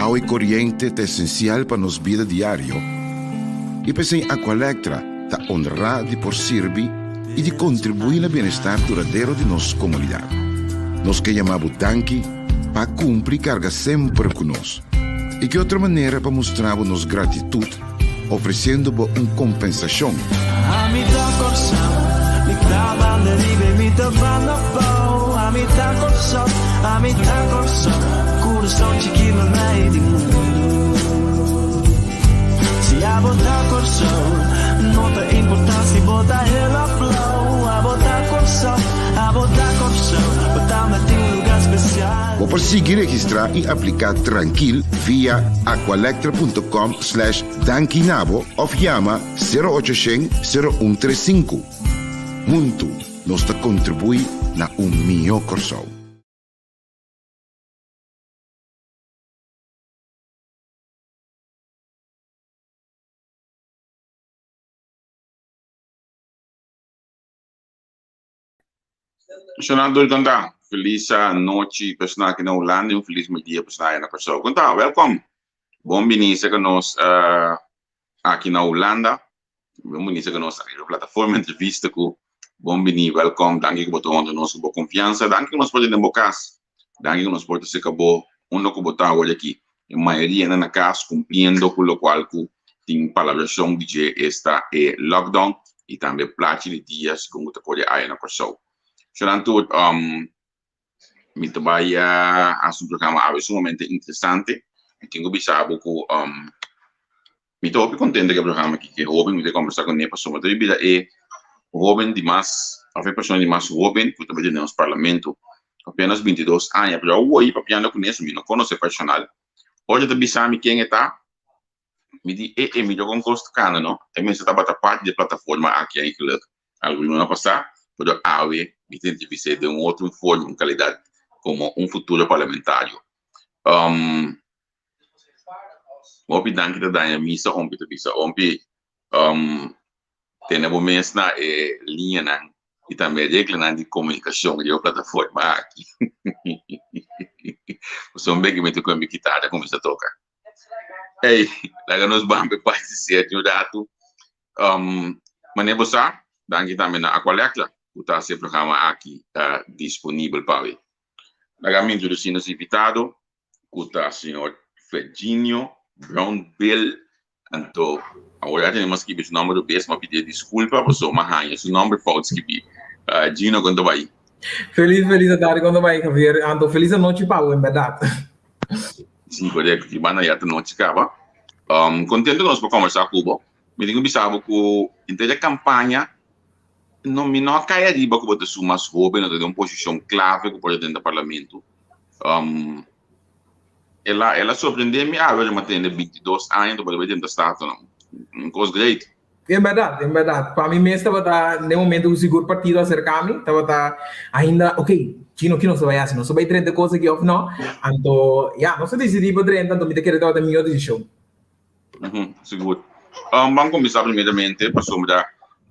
Awa i koriente ta esensial pa nos bida diario i p'esei Aqualectra ta honrá di por sirbi i di kontribuí na bienestar duradero di nos komunidat. Nos ke yama bo danki pa a kumpli karga semper ku nos. I ki otro manera pa mustra bo nos gratitut ofresiendo bo un kompensashon? Ami ta Kòrsou, mi ta banda riba i mi ta banda bou. Ami ta Kòrsou, ami ta Kòrsou, kurason chikí na mei di mundu. Si abo ta Kòrsou, no ta importá si bo ta hel òf blou. Abo ta Kòrsou, abo ta Kòrsou, bo tambe tin un lugá spesial. Bo por sigui registrá i apliká trankil via aqualectra.com slash dankinabo òf yama sero ocho shen sero un tres sinku. Huntu nos ta kontribuí na un mihó Kòrsou. Shona Dul konta, Felis nochi personal aki na Hulanda i un felis merdia personal aya na Kòrsou. Konta, wèlkòm! Bon bini serka nos aki na Hulanda. Bon bini serka nos aki riba plataforma entrevista ku Bon bini, wèlkòm, danki ku bo ta honra nos ku bo konfiansa, danki ku nos por ta den bo kas, danki ku nos por ta serka bo unda ku bo ta awor aki. E mayoria nan na kas kumpliendo ku lokual ku tin palabrashon di dje esta e lockdown i tambe plachi di dia segun ku ta kore aya na Kòrsou. Shornan tur mi ta bai hasi un programa awe sumamente interesante. Mi tin ku bisa bo ku mi ta hopi kontento ku e programa aki ku e hoben mi ta kombersá kuné pasobra ta bira e hoben di mas òf e persona di mas hoben ku ta bai den nos parlamento. Apenas bintidos aña pero awor papiando kuné mi no konosé personal. Ora ta bisa mi ken e ta Mi di, E, e mira kon kos ta kana no. E mester tabata parti di e plataforma aki eigenlijk algun luna pasá, pero awe mi ta entrevist'é den un otro forma, un kalidat komo un futuro parlamentario. Um, hopi danki ta daña misa, hompi ta bisa, hompi, um, tene bo mes na e liñanan i tambe reglanan di komunikashon riba e plataforma aki. Pasobra un bek mi ta kue mi kitara kuminsá toka. Ey, laga nos ban p'e parti serio un ratu. Um, manera bo sa, danki tambe na Aqualectra ku ta hasi e programa aki ta disponibel pa awe. Laga mi introdusí nos invitado ku ta señor Virginio Brownbill. Anto, awor ya tene mas skibi su nomber rubes, m'a pidi e disculpa pasobra m'a haña su nomber fout skibí. Uh, Gino, kon ta bai? Felis, felis atardi, kon ta bai, Javier? Anto, felis anochi pa bo, en bèrdat. Sí, korekto. Ki banda ya ta nochi kaba. Um, kontento ku nos por kombersá ku bo. Mi tin ku bisa bo ku henter e kampaña no, mi no a kai ariba ku bo ta su mas hóben o ta den un posishon klave ku por ta den parlamento. Um, el a, el a sorprendé mi awe ora mi a tende bintidos aña ta por bai drenta Statennan. Un kos great. En bèrdat, en bèrdat. Pa mi mes tabata den momento ku sigur partido a aserká mi, tabata ainda, ok, kino ki nos ta bai hasi? Nos ta bai drenta e kos aki òf no? Anto, ya, nos a disidí pa drenta, anto mi ta kere tabata mihó desishon. Sigur. Ban kuminsá primeramente pasobra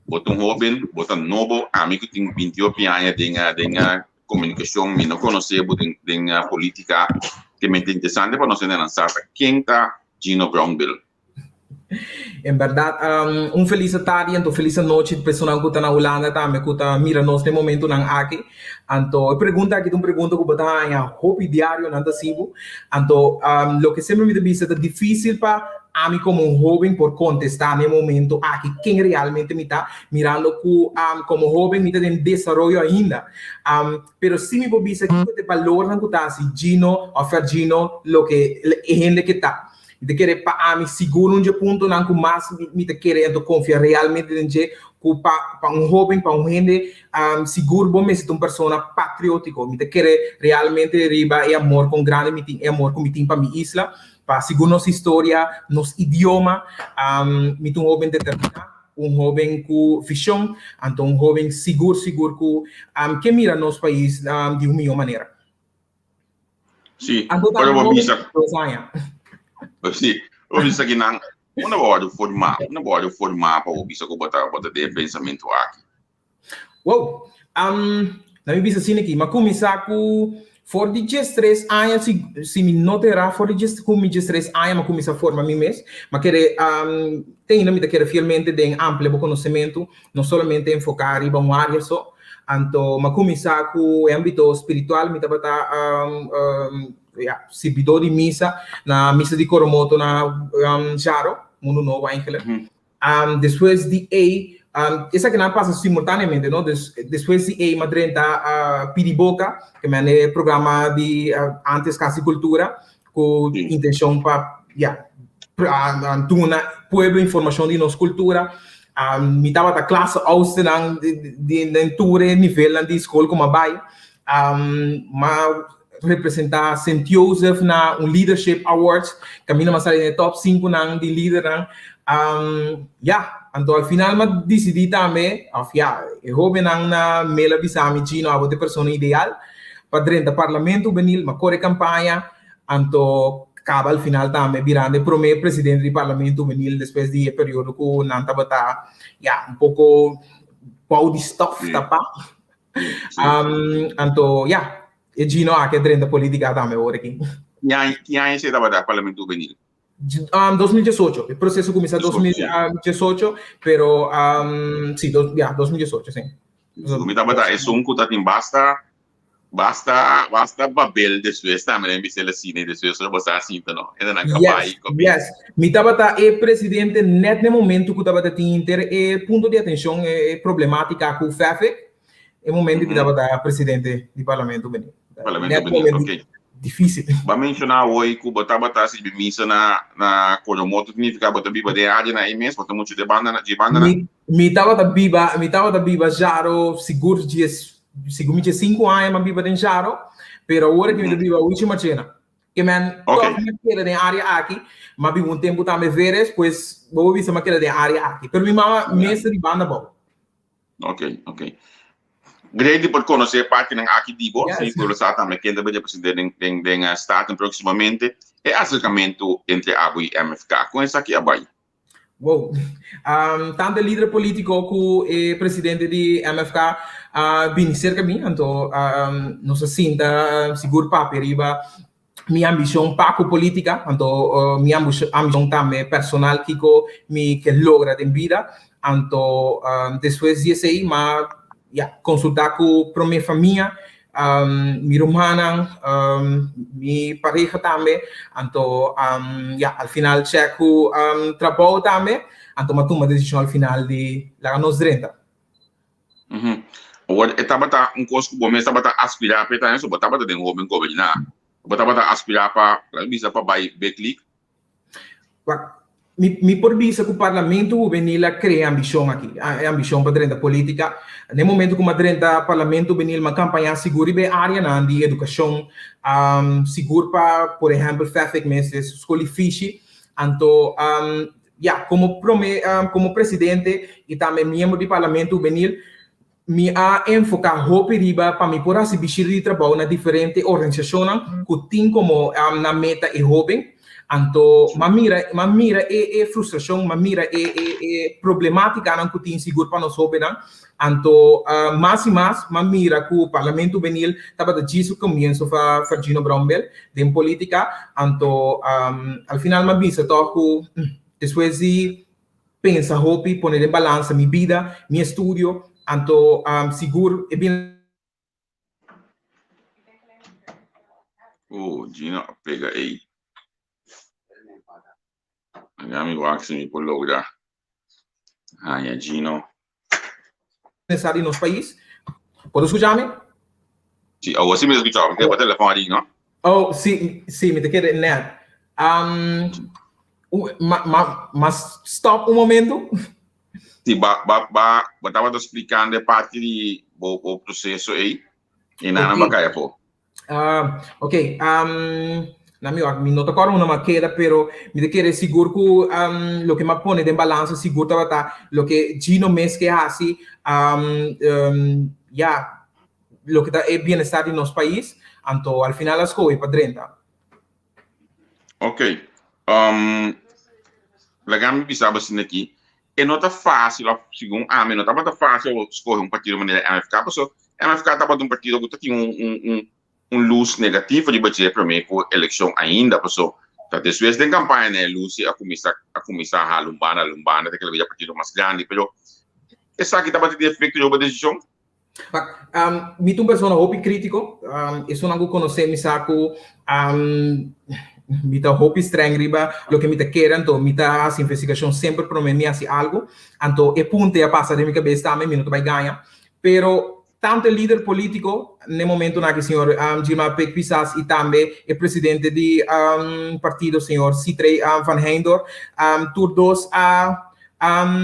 bo ta un hóben, bo ta nobo, ami ku tin binti-ocho aña den den komunikashon, mi no konosé bo den den polítika, ke mente interesante pa nos hende nan sa ta ken ta Gino Brownbill. En berdad, un felis tardi anto felis anochi personanan ku ta na Hulanda tambe ku ta mira nos den momentunan aki. Anto e pregunta aki ta un pregunta ku bo ta haña hopi diario nan ta hasi bo. Anto loke semper mi ta bisa ta difisil pa ami komo un hoben por kontestá na e momento aki ken realmente mi ta, mirando ku komo hoben mi ta den desaroyo ainda. Pero si mi por bisa kiko ta e balornan ku ta hasi Gino òf Fergino loke e hende ke ta. Mi ta kere pa ami sigur un dje puntonan ku mas mi ta kere anto konfia realmente den dje ku pa pa un hoben, pa un hende sigur bo mester ta un persona patriotiko. Mi ta kere realmente riba e amor kon grandi mi tin, e amor ku mi tin pa mi isla, pa sigur nos historia, nos idioma. Mi ta un hoben determiná, un hoben ku vishon, anto un hoben sigur sigur ku ke mira nos pais di un mihó manera. Sí, Anto ora tambe bo hopi bisa, dos aña. sí, bo bisa ki nan, unda bo wòrdu formá, unda bo wòrdu formá pa bo bisa ku bo ta, bo ta den e pensamentu aki? Wow! Um, na mi bisa asina aki, m'a kuminsá ku. For di 13 aña, si mi no ta erá, for di djes ku mi 13 aña mi a kuminsá forma mi mes. Mi a kere, te ainda mi ta kere fielmente den amplia bo konosementu, no solamente enfoká riba un área so. Anto mi a kuminsá ku e ámbito spiritual, mi tabata ya, sirbidó di misa na misa di Coromoto na Jaro, Mundu Nobo eigenlijk. Despues di ei, esakinan a pasa simultaneamente, no? Dus despues di ei mi a drenta Pidi Boka, ke men e programa di antes Kas di Kultura, ku intenshon pa, ya, duna pueblo informashon di nos kultura. Mi tabata klas ousternan den tur e nivelnan di skol ku mi a bai. Mi a representá Sint Joseph na un Leadership Awards, kaminda mi a sali den e top sinkunan di lidernan. Ya, anto al final mi a disidí tambe, òf ya, e hóbennan na Mel a bisa mi, Gino, abo ta e persona ideal pa drenta Parlamento Hubenil. Mi a kore kampaña, anto kaba al final tambe birando e promé presidente di Parlamento Hubenil despues di e periodo ku nan tabata, ya, un poko bou di stòf tapá. Anto, ya, e Gino aki a drenta politica tambe awor aki. Ki aña esei tabata Parlamento Hubenil? 2018. E proceso cuminsa 2018, pero si, ya, 2018, si. Mi tabata esun cu ta tin basta, basta, basta babel despues tambe den bisel asina y despues ora bo sa sinta no. Hende nan ka bai. Yes, yes. Mi tabata e presidente net na e momento cu tabata tin inter e punto di atencion, e problematica cu FEFEC, e momento mi tabata presidente di Parlamento Hubenil. Parlamento Hubenil, ok. Difícil. Bo a menciona awoy cu bo tabata sirbi misa na na Coromoto, significa bo ta biba den e area na ey mes, bo ta mucho de banda dje banda nan? Mi tabata biba, mi tabata biba Jaro sigur djes, sigur mi djes sinku aña mi a biba den Jaro, pero awor cu mi ta biba Wichi Marchena. Ke men tòg mi a keda den área aki, mi a biba un tempu tambe Veres, pues bo por bisa mi a keda den área aki. Pero mi mama mes ta di banda abou. Ok, ok. Great di por konosé partinan aki di bo, si pueblo sa tambe ken ta bay represent'é den den den Staten próksimamente. E aserkamentu entre abo i MFK, kon esaki a bai? Wow. Tantu e lider polítiko ku e presidente di MFK a bini serka mi, anto nos a sinta sigur papia riba mi ambishon pa ku polítika, anto mi ambishon tambe personal kiko mi ke logra den bida. Anto despues di esei m'a ya konsultá ku promé famia, mi rumannan, mi pareha tambe, anto ya al final chèk ku trabou tambe, anto m'a tuma desishon al final di laga nos drenta. Awor e tabata un kos ku bo mes tabata aspirá p'e tambe, so bo tabata den hoben goberná. Bo tabata aspirá pa, laga bisa, pa bai big league? Wak, mi mi por bisa ku Parlamento Hubenil a krea e ambishon aki, e ambishon pa drenta polítika. Na e momento ku mi a drenta Parlamento Hubenil mi a kampañá sigur riba e áreanan di edukashon, sigur pa por ehèmpel FEFEK mes, e skol di fishi. Anto Ya, komo prome, komo presidente i tambe miembro di Parlamento Hubenil, mi a enfoká hopi riba pa mi por hasi bishita di trabou na diferente organisashonnan ku tin komo nan meta e hóben. Anto m'a mira, m'a mira e e frustrashon, m'a mira e e e problemátikanan ku tin sigur pa nos hóbennan. Anto mas i mas m'a mira ku Parlamento Hubenil tabata djis su komienso pa Gino Brownbill den polítika. Anto al final m'a bisa tòg ku despues di pensa hopi, pone den balansa mi bida, mi estudio, anto sigur e bin. Oh, Gino a pega ei. Laga mi wak si mi por logra haña Gino. Bienestar di nos pais. Por ta skucha mi? Si, awor si mi ta skucha. Mi ta telefòn ari, no? Oh, si, si, mi ta kere net. Um, ma, ma, ma stop un momento. Si, ba, ba, ba, bo tabata splikando e parti di bo, bo proseso ei, i nan a kaya afó. Ah, ok. Um, na mi, mi no ta kòrda una ma keda, pero mi ta kere sigur ku um, loke m'a pone den balansa sigur tabata loke Gino mes ke hasi, um, um, ya, loke ta e bienestar di nos pais, anto al final a skohe pa drenta. Ok. Um, laga mi bisa bo asina aki, e no ta fácil, of segun ami, no tabata fácil skohe un partido manera MFK, pasobra MFK tabata un partido ku ta tin un un un un lus negativo riba dje promé ku elekshon ainda, paso ta despues den kampaña na e lus a kuminsá a kuminsá hala un banda hala un banda te ke el a bira partido mas grandi, pero esaki tabata tin efekto riba bo desishon? Pak, mi ta un persona hopi krítiko, esunnan ku konosé mi sa ku mi ta hopi streng riba loke mi ta kere, anto mi ta hasi investigashon semper promé mi hasi algu, anto e punto ei a pasa den mi kabes tambe, mi no ta bai gaña, pero tanto e lider polítiko n'e momentunan aki señor Gilmar Pik Pisas i tambe e presidente di partido señor Sitrey van Heyndor, tur dos a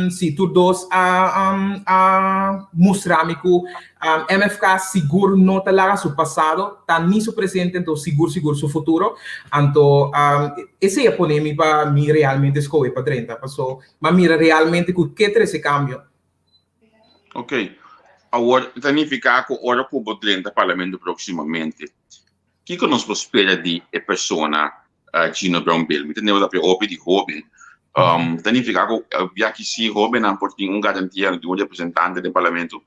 Sí, tur dos a a mustra mi ku MFK sigur no ta laga su pasado, ta ni su presente, anto sigur sigur su futuro. Anto esei a pone mi pa mi realmente skohe pa drenta, paso m'a mira realmente ku ke trese kambio. Ok, awor ta nifiká ku ora ku bo drenta parlamento próksimamente, kiko nos por spera di e persona Gino Brownbill? Mi ta neba ta hopi di hoben. Ta nifiká ku biaha si hobennan por tin un garantia di un representante den parlamento?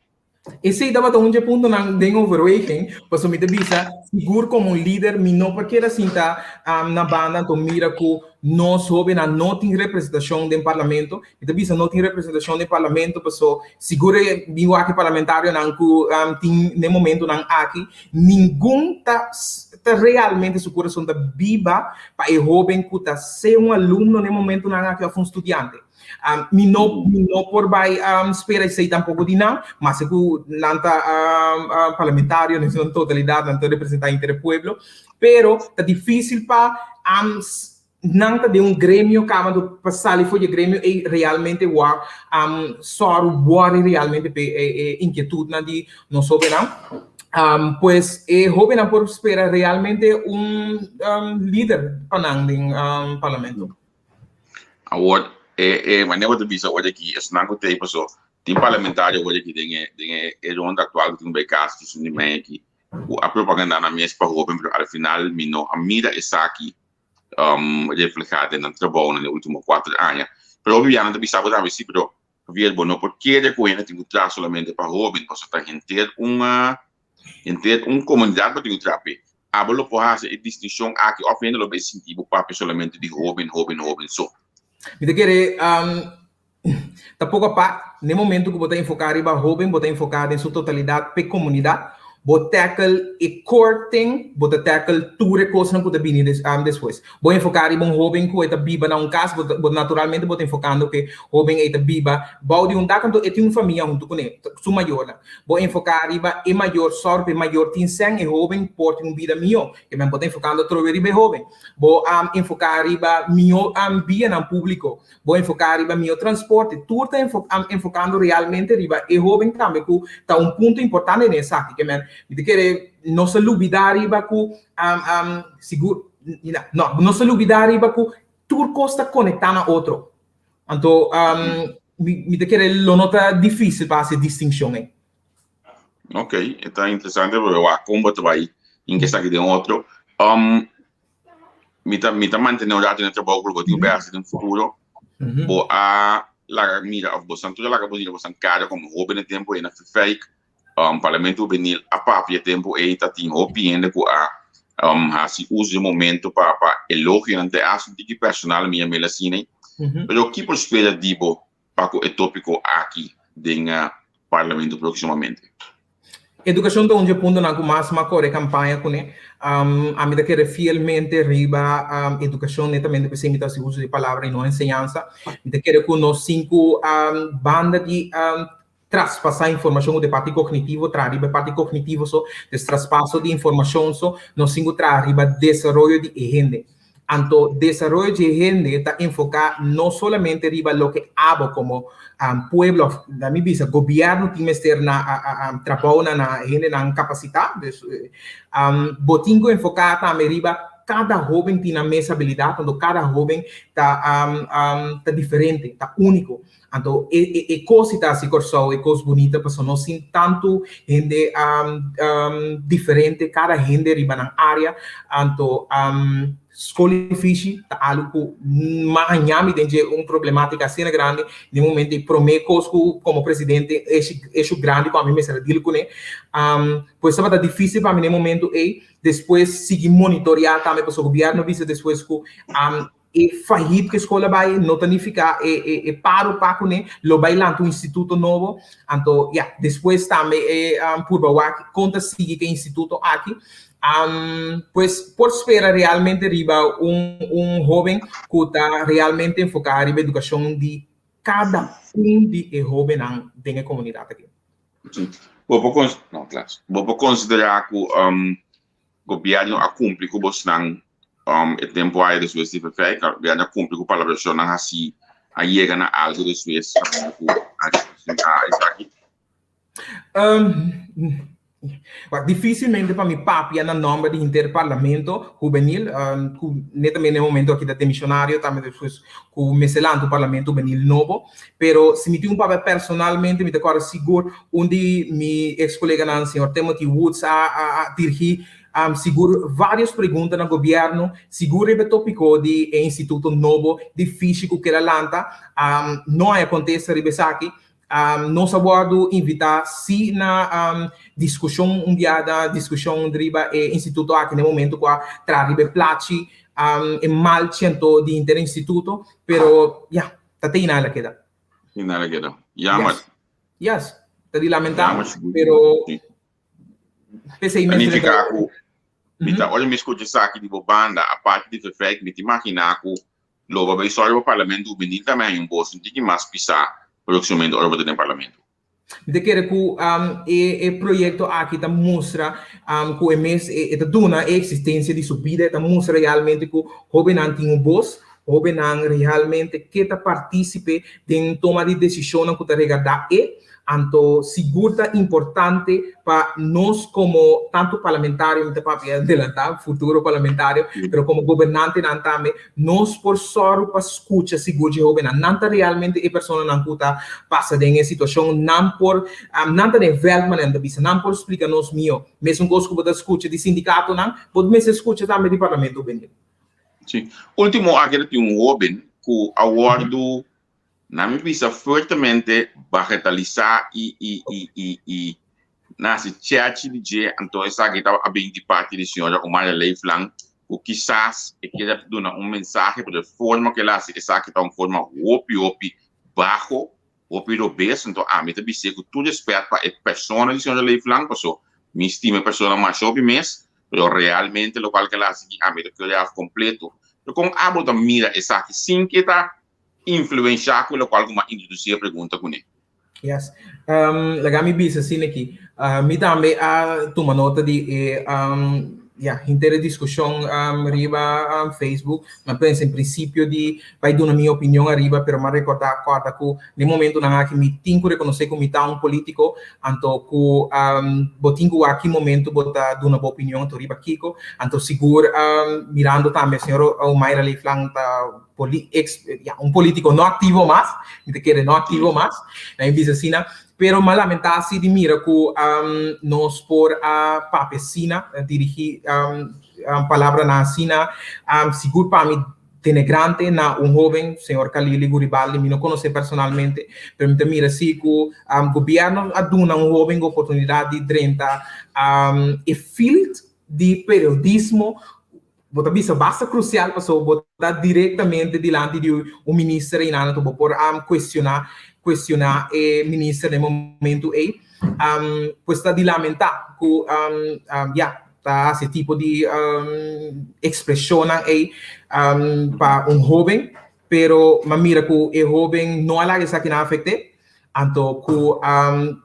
Esei tabata un dje puntonan den overweging, pasobra mi ta bisa, sigur komo un lider mi no por keda sinta na banda anto mira ku nos hobennan no tin representashon den parlamento. Mi ta bisa no tin representashon den parlamento paso sigur e mi wak e parlamentarionan ku tin den momentonan aki ningun ta ta realmente su kurason ta biba pa e hoben ku ta sea un alumno den momentonan aki òf un studiante. Mi no mi no por bai spera esei tampoko di nan, maske ku nan ta parlamentario den su totalidat nan ta representá henter e pueblo, pero ta difisil pa Nan ta den un gremio kaba anto pa sali for di e gremio ei realmente wak sòru wòri realmente p'e e inkietudnan di nos hóbennan. Pues e hóbennan por spera realmente un lider pa nan den parlamento. Awor e e manera bo ta bisa awor aki esnan ku ta ei paso tin parlamentario awor aki den e den e ronda aktual ku tin bai kas tusun di mei aki ku a propaganda nan mes pa hóben pero al final mi no a mira esaki reflehá den nan trabounan den último kuater aña. Pero hopi biaha nan ta bisa bo tambe, sí, pero Javier, bo no por kere ku hende tin ku traha solamente pa hóben, pasobra ta henter un henter un komunidat bo tin ku traha p'e. Abo lo por hasi e distinshon aki òf hende lo bai sinti bo papia solamente di hóben, hóben, hóben so? Mi ta kere Ta poko apart, n'e momento ku bo ta enfoká riba hóben, bo ta enfoká den su totalidat p'e komunidat. Bo tackle e core thing, bo ta tackle tur e kosnan ku ta bini despues. Bo enfoká riba un hóben ku e ta biba na un kas, bo ta bo naturalmente bo ta enfokando ku e hóben ei ta biba bou di un dak, anto e tin un famia huntu kuné, su mayornan. Bo enfoká riba e mayor, sòru pa e mayor tin sèn, e hóben por tin un bida mihó. Ke men bo ta enfokando atrobe riba e hóben. Bo enfoká riba mihó bianan públiko. Bo enfoká riba mihó transporte, tur ta enfokando realmente riba e hóben tambe ku ta un punto importante den esaki. Ke men mi ta kere nos ta lubidá riba ku sigur no nos ta lubidá riba ku tur kos ta konektá na otro. Anto mi ta kere lo no ta difísil pa hasi e distinshon ei. Ok, e ta interesante porque wak kon bo ta bai hinka esaki den otro. Mi ta mi ta mantene un rato den trabou ku lo bo tin ku hasi den futuro. Bo a laga mira of bosan tur a laga bo mira bosan kara komo hoben e tempu ei na Fifijk. Parlamento Hubenil a papia e tempu ei ta tin hopi hende ku a hasi uso di e momento pa pa elogionan te hasi un tiki personal mi a mira asina ei. Pero ki por spera di bo pa ku e tópiko aki den Parlamento próksimamente? Edukashon ta un dje puntonan ku mas m'a kore kampaña kuné. Ami ta kere fielmente riba edukashon, netamente p'esei mi ta hasi uso di palabra i no enseñansa. Mi ta kere ku nos sin ku banda di traspasá informashon ku ta e parti kognitivo, traha riba e parti kognitivo so, des traspaso di informashon so, nos sin ku traha riba desaroyo di e hende. Anto desaroyo dje hende ta enfoká no solamente riba loke abo komo pueblo òf laat mi bisa gobièrnu tin mester na trabounan na hendenan kapasitá, dus bo tin ku enfoká tambe riba kada hóben tin nan mes abilidat, anto kada hóben ta ta diferente, ta úniko. Anto e e e kos si ta hasi Kòrsou e kos bunita pasobra nos tin tantu hende diferente, kada hende riba nan área. Anto. Skol i fishi ta algu ku m'a haña mi den dje un problematika asina grandi den momento e promé kos ku komo presidente eshu grandi ku ami mester a deal kuné. Pues tabata difísil pa mi den e momento ei. Despues sigui monitoreá tambe pasobra gobièrnu a bisa despues ku e fayit ku e skol a bai no ta nifiká e paro pa kuné, lo bai lanta un instituto nobo. Anto ya, despues tambe e purba wak kon ta sigui ku e instituto aki. Pues por spera realmente riba un un hoben ku ta realmente enfoká riba edukashon di kada un di e hobennan den e komunidat aki. Sí. Bo por kons no, klas. Bo por konsiderá ku gobièrnu a kumpli ku bosnan e tempu aya despues di Verfijk? Gobièrnu a kumpli ku palabrashonnan hasí a yega na algu despues ku a presentá esaki? Wak, dificilmente pa mi papia na nomber di henter Parlamento Hubenil, cu netamente na e momento aki ta demisionario, tambe despues cu mester lanta un Parlamento Hubenil nobo. Pero si mi tin un papia personalmente, mi ta corda sigur un di mi ex coleganan, señor Timothy Woods, a a dirigi sigur varios pregunta na gobierno, sigur riba e topico di e instituto nobo di fishi cu keda lanta. No haya contesta riba esaki. Nos a wòrdu invitá sí na diskushon un biada, diskushon riba e instituto aki na e momento ku a traha riba e plachi, e malchi anto di henter e instituto, pero ya, ta te inal a keda. Inal a keda. Jammer. Yes, ta di lamentá, pero p'esei mester. Ta nifiká ku mi ta ora mi skucha esaki di bo banda, aparte di Verfijk, mi ta imaginá ku Lo bo bay sòri pa Parlamento hubenil tambe haña un bos un tiki mas pisá próximamente ora bo ta den Parlamento. Mi ta kere ku e e proyekto aki ta mustra ku e mes e ta duna e eksistensia di su bida, e ta mustra realmente ku hóbennan tin un bos, hóbennan realmente ke ta partísipe den toma di desishonnan ku ta regardá e. Anto sigur ta importante pa nos komo tantu parlamentario, mi ta papia adelantá, futuro parlamentario, pero komo gobernantenan tambe, nos por sòru pa skucha sigur dje hóbennan. Nan ta realmente e personanan ku ta pasa den e situashon, nan por, nan ta den vèlt manera nan ta bisa, nan por splika nos mihó. Mesun kos ku bo ta skucha di sindikatonan, bo mester skucha tambe di Parlamento Hubenil. Sí. Último aki ta tin un hóben ku a wòrdu Nan mi bisa fuertemente bagetalisá i i i i i nan hasi chèchi di dje, anto esaki ta a bin di parti di señora Omara Leeflang ku kisas e kier a duna un mensahe pero e forma ku el a hasi esaki ta un forma hopi hopi baho, hopi robes, anto ami ta bis'é ku tur respèt pa e persona di señora Leeflang paso mi stima e persona masha hopi mes pero realmente lokual ku el a hasi aki ami ta kere af kompleto. Pero kon abo ta mira esaki sin ke ta influenshá ku lokual ku mi a introdusí e pregunta kuné. Yes. Laga mi bisa asina aki. Mi tambe a tuma nota di e ya, henter e diskushon riba Facebook. Mi a pensa en prinsipio di bai duna mi opinion ariba, pero mi a rekordá kòrda ku den momentunan aki mi tin ku rekonosé ku mi ta un polítiko, anto ku bo tin ku wak ki momento bo ta duna bo opinion anto riba kiko. Anto sigur mirando tambe señor Omaira Leeflang ta poli ex ya un politico no activo mas, mi ta kere no activo mas, na mi bisa asina, pero m'a lamentá si di mira ku nos por a papia asina, dirigí palabranan asina, sigur pa mi denigrante na un hoben, señor Kalili Guribaldi, mi no konosé personalmente, pero mi ta mira si ku gobierno a duna un hoben oportunidat di drenta e field di periodismo. Bo ta bisa basta crucial pasobra bo ta directamente dilanti di un minister einan anto bo por cuestiona cuestiona e minister den momento ei. Pues ta di lamenta cu ya ta haci tipo di expresionnan ei pa un hoben pero m'a mira cu e hoben no a laga esakinan afecte. Anto ku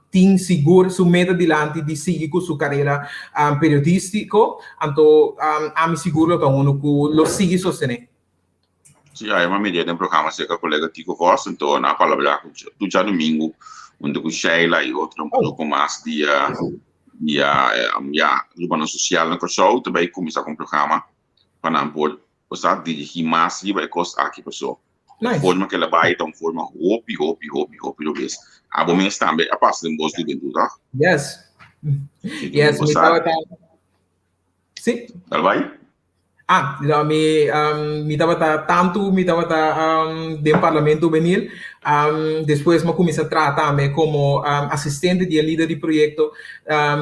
tin sigur su meta dilanti di sigui ku su karera periodístiko, anto ami sigur lo ta unu ku lo sigui sostené. Sí, ayer m'a mir'é den programa serka kolega Tico Vos, anto nan a palabrá ku tur djadumingu huntu ku Sheila i otro un poko mas di di ya gruponan sosial na Kòrsou ta bai kuminsá ku un programa pa nan por Bo sa dirigí mas riba e kos aki paso e forma ku el a bai ta un forma hopi hopi hopi hopi robes. Abo mes tambe a pasa den bos hubentud toch? Yes. Yes, mi tabata. Sí. Dal bai. Ah, mi, mi tabata tantu mi tabata den Parlamento Hubenil. Despues mi a kuminsá traha tambe komo asistente di e lider di proyekto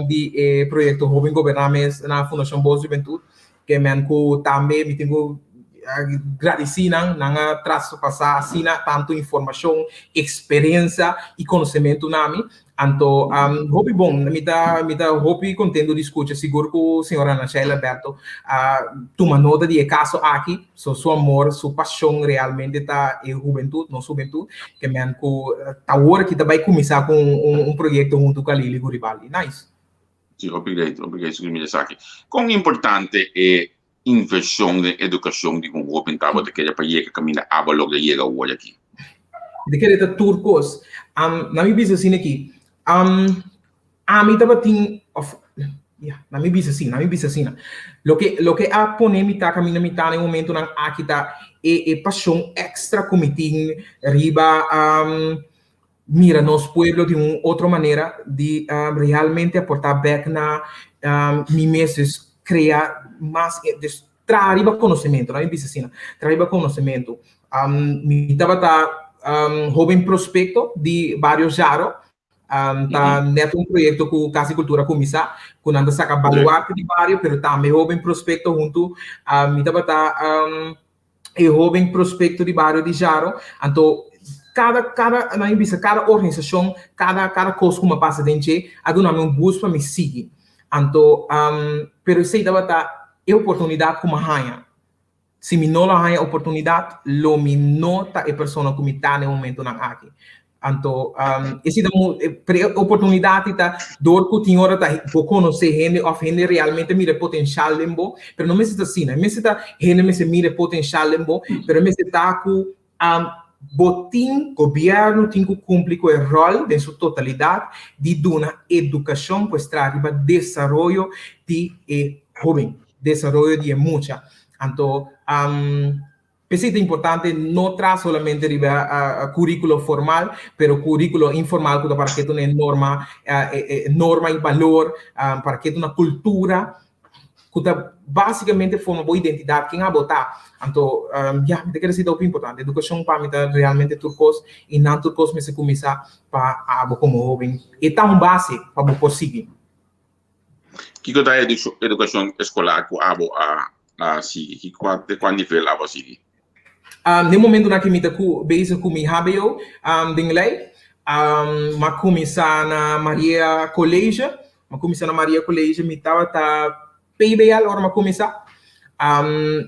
di e proyekto Hoben Goberná mes na Fundashon Bos Hubentut. Ke men ku tambe mi tin ku gradisí nan, nan a traspasá asina tantu informashon, eksperensia i konosementu na mi. Anto hopi bon, mi ta mi ta hopi contento di scucha, sigur cu señora Ana Sheila Alberto a tuma nota di e caso aki, so su amor, su pasion realmente ta e hubentud, nos hubentud, ke men cu ta awor aki ta bay cuminsa cu un proyecto hunto cu Alili Guribaldi. Nice. Si, hopi great, hopi great sigur mira esaki. Con importante e inversion den educacion di un hoben tabata kere pa yega caminda abo logra yega awor aki? Mi ta kere ta tur kos. Na mi bisa asina aki, ami tabatin, of, ya, na mi bisa asina, na mi bisa asina. Loke, loke a pone mi ta caminda mi ta na e momentonan aki ta e, e pasion extra ku mi tin riba mira nos pueblo di un otro manera, di realmente aporta bek na mi mes, dus crea mas, dus traha riba conocemento, laat mi bisa asina, traha riba conocemento. Mi tabata hoben prospecto di Bario Jaro, ta net un proyecto cu Cas di Cultura a cuminsa, cu nan ta saca baluarte di bario, pero tambe hoben prospecto hunto, mi tabata e hoben prospecto di bario di Jaro, anto cada cada nan bisa cada organisacion, cada cada cos cu mi a pasa den dje a duna mi un boost pa mi sigui. Anto pero esey tabata e oportunidad cu mi a haña. Si mi no lo a haña oportunidad lo mi no ta e persona cu mi ta na e momentonan aki. Anto esei ta pero e oportunidat ta dor ku tin ora ta bo konosé hende òf hende realmente mira e potenshal den bo, pero no mester ta asina, mester ta hende mester mira e potenshal den bo, pero mester ta ku bo tin, gobièrnu tin ku kumpli ku e ròl den su totalidat di duna edukashon pues traha riba desaroyo di e hóben, desaroyo di e mucha. Anto P'esei ta importante no traha solamente riba curriculo formal, pero curriculo informal cu ta para ketu na e norma, e norma y balor, para ketu na cultura, cu ta basicamente forma bo identidad, ken abo ta. Anto, ya, mi ta kere si ta hopi importante. Educacion pa mi ta realmente tur cos y nan tur cos mester cuminsa pa abo como hoben. E ta un base pa bo por sigui. Kiko ta e edukashon eskolar ku abo a sigui? Ki kua te kua nivel abo a sigui? Den momentunan ki mi ta ku bezig ku mi hbo den lei, m'a kuminsá na Maria College. M'a kuminsá na Maria College, mi tabata PBL ora m'a kuminsá.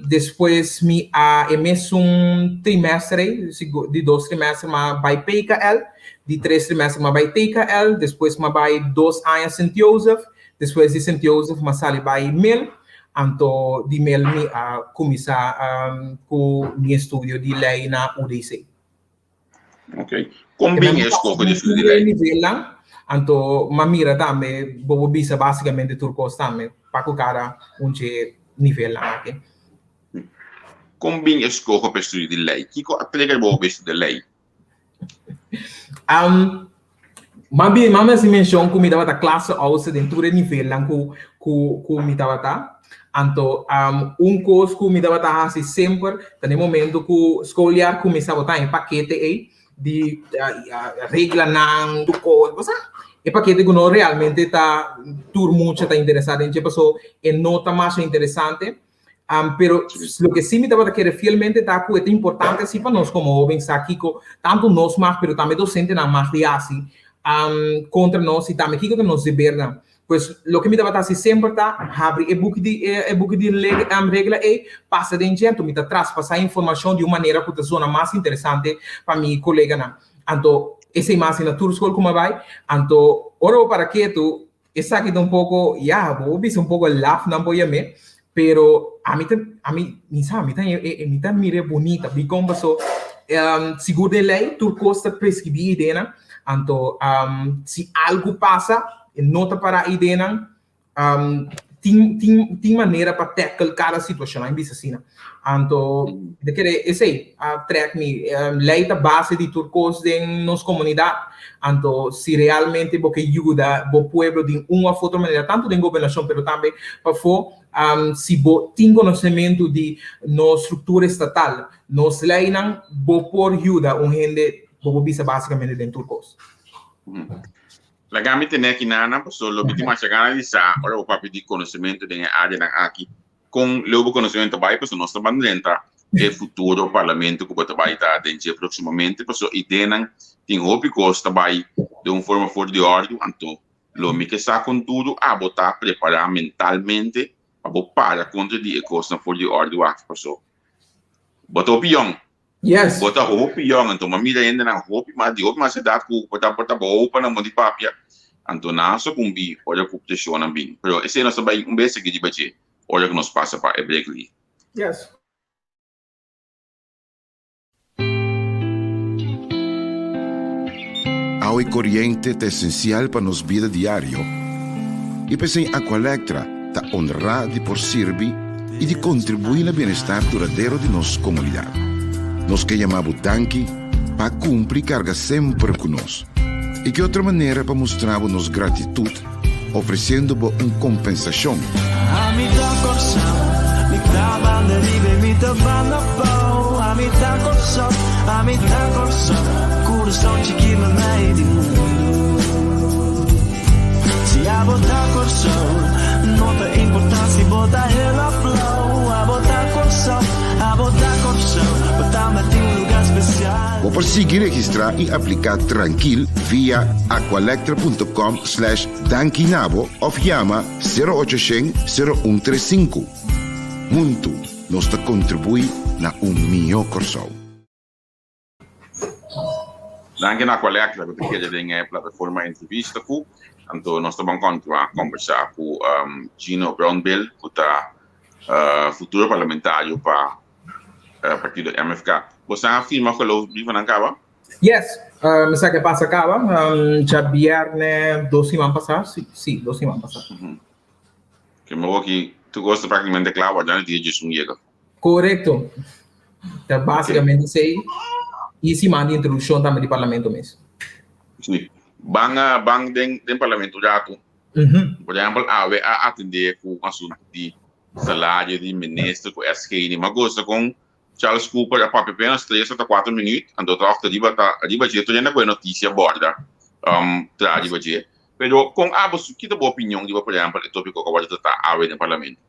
Despues mi a e mesun trimester ei, di dos trimester m'a bai PKL, di tres trimester m'a bai TKL, despues m'a bai dos aña Sint Jozef, despues di Sint Jozef m'a sali bai mil, anto di mil mi a kuminsá ku mi estudio di lei na UDC. Ok. Kon bin e eskoho di estudio di lei? Nivelnan, anto m'a mira tambe, bo por bisa basikamente tur kos tambe pa ku kada un dje nivelnan aki. Kon bin e eskoho pa estudio di lei? Kiko a trigger bo pa estudia lei? M'a bin, m'a hasi menshon ku mi tabata klase oudste den tur e nivelnan ku ku ku mi tabata. Anto un kos ku mi tabata hasi semper ta den momento ku skoljaar kuminsá bo ta e pakete ei di reglanan, tur kos, bo sa. E pakete ku no realmente ta tur mucha ta interesá den dje paso e no ta masha interesante. Pero loke sí mi tabata kere fielmente ta ku e ta importante así pa nos komo hóben sa kiko tantu nos mag pero tambe dosentenan mag di hasi kontra nos i tambe kiko ta nos debernan. Pues loke mi tabata hasi semper ta habri e buki di e buki di regla ei, pasa den dje, anto mi ta traspasá informashon di un manera ku ta zona mas interesante pa mi koleganan. Anto esei mas na tur skol ku mi a bai. Anto ora bo para ketu Esaki ta un poko, ya, bo por bisa un poko laf nan por yam'é, pero ami ta, ami, mi sa, mi ta, mi ta mir'é bunita. Dikon? Paso sigur den lei tur kos ta preskribí ideanan, anto si algu pasa e no ta pará ideanan, tin, tin, tin manera pa tackle kada situashon, ami bisa asina. Anto, mi ta kere esei a trek mi. Lei ta base di tur kos den nos komunidat. Anto, si realmente bo ke yuda bo pueblo di un òf otro manera, tantu den gobernashon pero tambe pafó, si bo tin konosementu di nos struktura estatal, nos leinan, bo por yuda un hende, bo por bisa básikamente den tur kos. Laga mi tene aki nana, pasobra lo mi tin masha gana di sa ora bo papia di konosementu den e áreanan aki, kon leu bo konosementu ta bai, pasobra nos ta ban drenta e futuro parlamento ku bo ta bai ta den dje próksimamente, pasobra ideanan tin hopi kos ta bai den un forma for di òrdu, anto lo mi ke sa kon duru abo ta prepará mentalmente pa bo para kontra di e kosnan for di òrdu aki, pasobra bo ta hopi yòn. Yes. Bo ta hopi yòn, anto m'a mira hendenan hopi mas, di hopi mas edat ku bo ta por ta bo opa nan bo di papia, anto nan a sukumbí ora ku preshonnan bin. Pero esei nos ta bai un bes sigui riba dje ora ku nos pasa pa e break li. Yes. Awa i koriente ta esensial pa nos bida diario i p'esei Aqualectra ta honrá di por sirbi i di kontribuí na bienestar duradero di nos komunidat. Nos ke yama bo danki pa kumpli karga semper ku nos. I ki otro manera pa mustra bo nos gratitut ofresiendo bo un kompensashon? Ami ta Kòrsou, mi ta banda riba i mi ta banda abou. Ami ta Kòrsou, ami ta Kòrsou, kurason chikí meimei di mundu. Si abo ta Kòrsou, no ta importá si bo ta hel òf blou. Abo ta Kòrsou, abo ta Kòrsou, bo tambe tin un lugá spesial. Bo por sigui registrá i apliká trankil via aqualectra.com slash dankinabo òf yama sero ocho shen sero un tres sinku. Huntu nos ta kontribuí na un mihó Kòrsou. Danki na Aqualectra ku ta keda den e plataforma entrevista ku anto nos ta ban kontinuá kombersá ku Gino Brownbill ku ta futuro parlamentario pa partido MFK. Boso a firma geloofsbrievennan kaba? Yes, mi sa ke pasa kaba djabièrnè dos siman pasá, si, si, dos siman pasá. Ke mi wak tur kos ta praktikamente kla, wardando dia djesun yega. Korekto. Ta básikamente esei i siman di introdukshon tambe di parlamento mes. Sí. Ban ban den den parlamento un ratu. Por ehèmpel awe a atendé ku un asuntu di salario di minister ku SG. Mi a gosta kon Charles Cooper a papia apenas tres ota kuater minüt anto tòg ta riba ta riba dje tur hende a kohe notisia bòrda traha riba dje. Pero kon abo su kita bo opinion riba por ehèmpel e tópiko ku a wòrdu tratá awe den parlamento?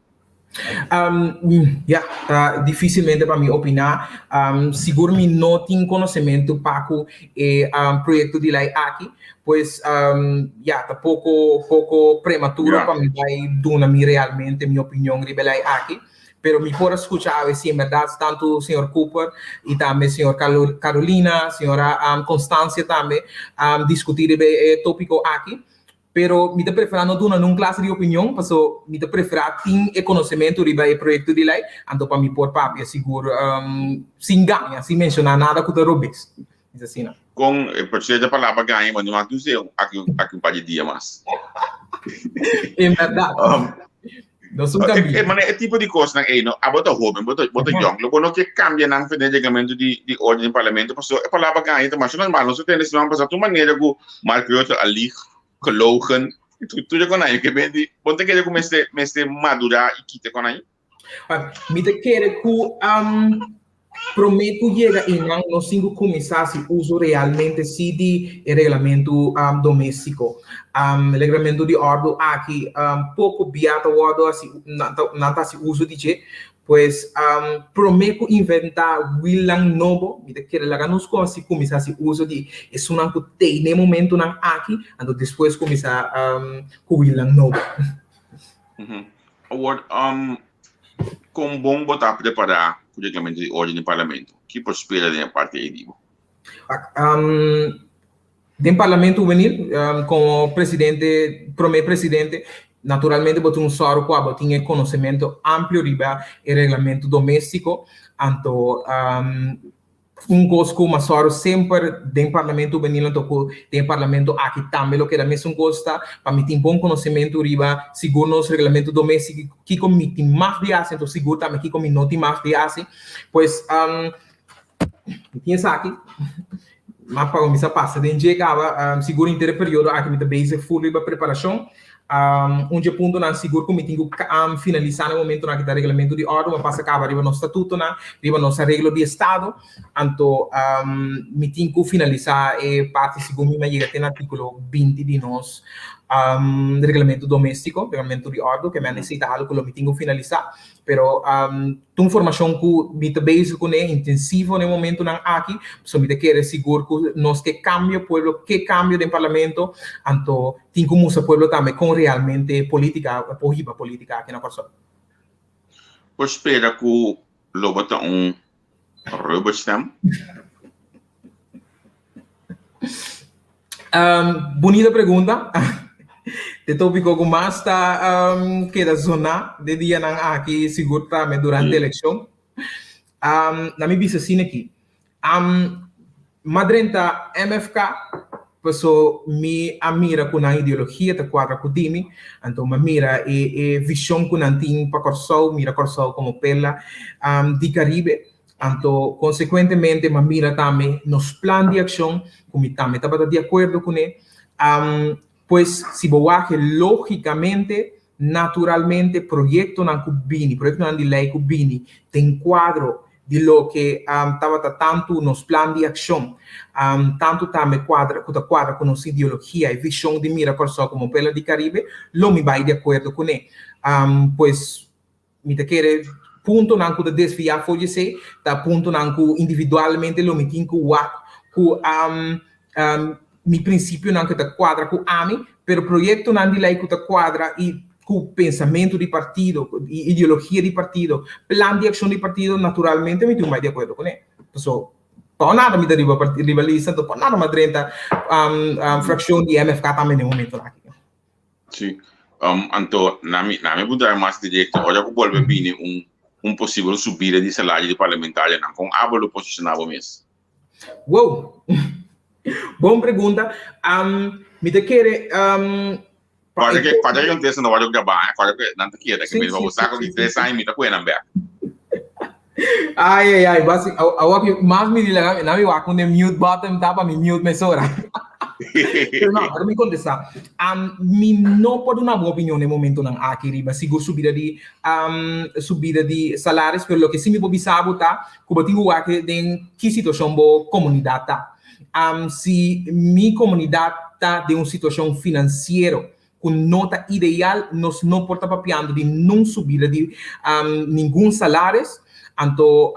Um, ya, ta dificilmente pa mi opiná. Um, sigur mi no tin konosementu pa ku e um, proyekto di lei aki, pues um, ya, ta poko poko prematuro pa mi bai duna mi realmente mi opinion riba e lei aki. Pero mi por a skucha awe si en bèrdat tantu señor Cooper i tambe señor Carolina, señora um, Constancia tambe um, diskutí riba e tópiko aki. Pero mi ta preferá no duna nun klase di opinion, paso mi ta preferá tin e konosementu riba e proyekto di lei, anto pa mi por papia sigur sin gaña, sin menshoná nada ku ta robes. Is asina. Kon e por cierto palabra gaña, bo no mag us'é aki aki un par di dia mas. En bèrdat. Nos un kambio. E manera e tipo di kosnan ei no, abo ta hoben, bo ta bo ta yòn, lo bo no ke kambia nan for den reglamento di di orden di parlamento pasobra e palabra gaña ta masha normal. Nos a tende siman pasá tur manera ku Mark Rutte a lieg, gelogen, tur e konai ke bende. Bo no ta kere ku mester mester madurá i kita e konai? Mi ta kere ku Promé ku yega einan nos tin ku kuminsá hasi uso realmente sí di e reglamentu doméstiko. E reglamentu di òrdu aki poko bia ta wòrdu hasi, nan ta hasi uso di dje. Pues promé ku inventá wilnan nobo mi ta kere laga nos hasi kuminsá hasi uso di esunnan ku tei na e momentunan aki, anto despues kuminsá ku wilnan nobo. Awor, Kon bon bo ta prepará ku reglamento di orden di parlamento? Ki por spera den e parti ei di bo? Den parlamento hubenil, komo presidente, promé presidente, naturalmente bo tin un sòru kua bo tin e konosementu amplio riba e reglamento doméstiko. Anto Un kos ku mas sòru semper den Parlamento Hubenil anto ku den e Parlamento aki tambe lo keda mesun kos ta pa mi tin bon konosementu riba sigur nos reglamento domestiko kiko mi tin mag di hasi anto sigur tambe kiko mi no tin mag di hasi. Pues mi tin esaki mas pa kuminsá pasa den dje kaba sigur henter e periodo aki mi ta bezig ful riba preparashon. Un dje puntonan sigur ku mi tin ku finalisá na e momentonan aki ta reglamento di òrdu. Mi a pasa kaba riba nos statutonan, riba nos areglo di estado. Anto mi tin ku finalisá e parti segun mi a yega te na artíkulo 20 di nos reglamento doméstiko, reglamento di òrdu, ke mi a nesesitá algu ku lo mi tin ku finalisá. Pero ta un formashon ku mi ta bezig kuné intensivo na e momentunan aki, pasobra mi ta kere sigur ku nos ke kambio, pueblo ke kambio den parlamento, anto tin ku mustra pueblo tambe kon realmente polítika por hiba polítika aki na Kòrsou. Por spera ku lo bo ta un rubberstamp? Bunita pregunta. E tópiko ku mas ta keda zoná den dianan aki sigur tambe durante elekshon. Na mi bisa asina aki, m'a drenta MFK paso mi a mira ku nan ideologia ta kuadra ku di mi, anto m'a mira e vishon ku nan tin pa Kòrsou, mira Kòrsou komo perla di Karibe. Anto, konsekuentemente, m'a mira tambe nos plan di akshon, ku mi tambe tabata di akuerdo kuné. Pues, si bo wak lógikamente, naturalmente, proyektonan ku bini, proyektonan di lei ku bini den kuadro di loke tabata tantu nos plan di akshon, tantu tambe kuadra ku ta kuadra ku nos ideologia i vishon di mira Kòrsou komo Perla di Karibe, lo mi bai di akuerdo kuné. Pues, Mi ta kere puntonan ku ta desviá for di esei ta puntonan ku individualmente lo mi tin ku wak ku mi prinsipionan ku ta kuadra ku ami, pero proyektonan di lei ku ta kuadra i ku pensamentu di partido, ideologia di partido, plan di akshon di partido, naturalmente mi tin bai di akuerdo kuné. Paso pa nada mi ta riba riba lista, anto pa nada mi a drenta frakshon di MFK tambe na e momentonan aki. Sí. Anto, na mi, na mi punto mas directo, ora ku bolbe bini un, un posibel subida di salario di parlamentarionan, kon abo lo posiciona bo mes? Wow! Bon pregunta. Mi ta kere pa Kòrda ke, kòrda ke kontesta no wòrdu grabá, eh? Kòrda ke nan ta keda, ke mi bo sa ku ki tres aña mi ta kue nan bèk. Ai, ai, ai, basi, awor ki mas mi di laga, na mi wak un mute button ta pa mi mute mesora. Pero no, ahora mi contesta. Mi no por duna bo opinion den momentonan aki riba sigur subida di subida di salaris, pero loke si mi por bisa bo ta ku bo tin ku wak den ki situashon bo komunidat ta. Si mi komunidat ta den un situashon finansiero ku no ta ideal, nos no por ta papiando di nun subida di ningun salaris. Anto,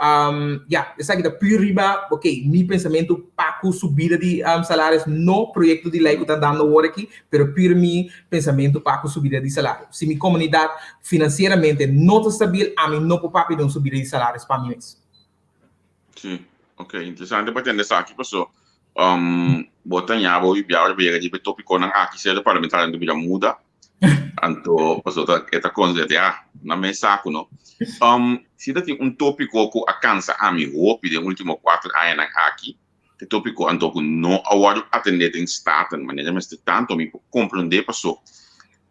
ya, esaki ta pur riba, ok, mi pensamentu pa ku subida di salaris, no proyekto di lei ku ta dando awor aki, pero pur mi pensamentu pa ku subida di salario. Si mi komunidat finansieramente no ta stabil, ami no por papia di un subida di salaris pa mi mes. Sí, ok, interesante pa tende esaki paso bo ta ña bo bibia ora bo yega riba e tópikonan aki sierto parlamentarionan ta bira muda anto paso ta e ta konse ah nan mes sa ku no. Si ta tin un tópiko ku a kansa ami hopi den último kuater añanan aki E tópiko anto ku no a wòrdu atendé den Staten manera mester tantu mi por komprondé paso